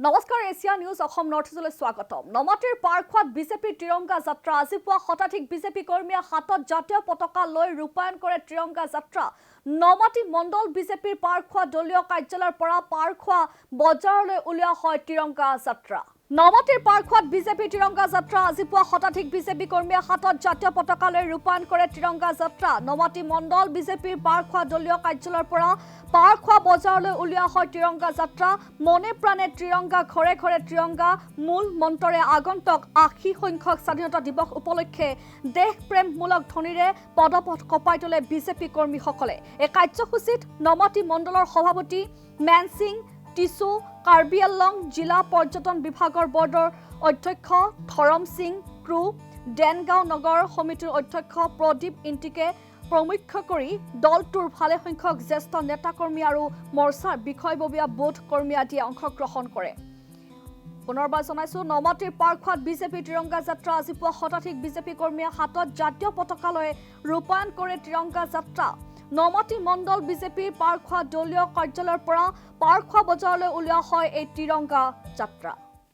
নমস্কাৰ, Asia news Assam north ইষ্টলৈ স্বাগতম। নমাটিৰ পাৰখোৱাত বিজেপিৰ ত্ৰিৰংগা যাত্ৰা। আজি পুৱা শতাধিক বিজেপি কৰ্মীয়ে হাতত জাতীয় পতাকা লৈ ৰূপায়ণ কৰে ত্ৰিৰংগা যাত্ৰা। নমাটি মণ্ডল বিজেপিৰ পাৰখোৱা দলীয় কাৰ্যালয়ৰ পৰা পাৰখোৱা বজাৰলৈ উলিওৱা হয় ত্ৰিৰংগা যাত্ৰা। নমাটিৰ পাৰখোৱাত বিজেপিৰ ত্ৰিৰংগা যাত্ৰা। আজি পুৱা শতাধিক বিজেপি কৰ্মীয়ে হাতত জাতীয় পতাকা লৈ ৰূপায়ণ কৰে ত্ৰিৰংগা যাত্ৰা। নমাটি মণ্ডল বিজেপিৰ পাৰখোৱা দলীয় কাৰ্যালয়ৰ পৰা পাৰখোৱা বজাৰলৈ উলিওৱা হয় ত্ৰিৰংগা যাত্ৰা। মনে প্ৰাণে ত্ৰিৰংগা, ঘৰে ঘৰে ত্ৰিৰংগা মূল মন্ত্ৰৰে আগন্তুক 80 সংখ্যক স্বাধীনতা দিৱস উপলক্ষে দেশপ্ৰেমমূলক ধ্বনিৰে পদপথ কঁপাই তোলে বিজেপি কৰ্মীসকলে। এই কাৰ্যসূচীত নমাটি মণ্ডলৰ সভাপতি মেনসিং টিছু, কাৰ্বি আংলং জিলা পৰ্যটন বিভাগৰ বৰ্ডৰ অধ্যক্ষ ধৰম সিং ক্ৰু, দেনগাঁও নগৰ সমিতিৰ অধ্যক্ষ প্ৰদীপ ইণ্টিকে প্ৰমুখ্য কৰি দলটোৰ ভালেসংখ্যক জ্যেষ্ঠ নেতাকৰ্মী আৰু মৰ্চাৰ বিষয়ববীয়া, বুথ কৰ্মী আদিয়ে অংশগ্ৰহণ কৰে। পুনৰবাৰ জনাইছো, নমাটিৰ পাৰখোৱাত বিজেপিৰ ত্ৰিৰংগা যাত্ৰা। আজি পুৱা শতাধিক বিজেপি কৰ্মীয়ে হাতত জাতীয় পতাকা লৈ ৰূপায়ণ কৰে ত্ৰিৰংগা যাত্ৰা। নমাটি মণ্ডল বিজেপিৰ পাৰখোৱা দলীয় কাৰ্যালয়ৰ পৰা পাৰখোৱা বজাৰলৈ উলিওৱা হয় এই ত্ৰিৰংগা যাত্ৰা।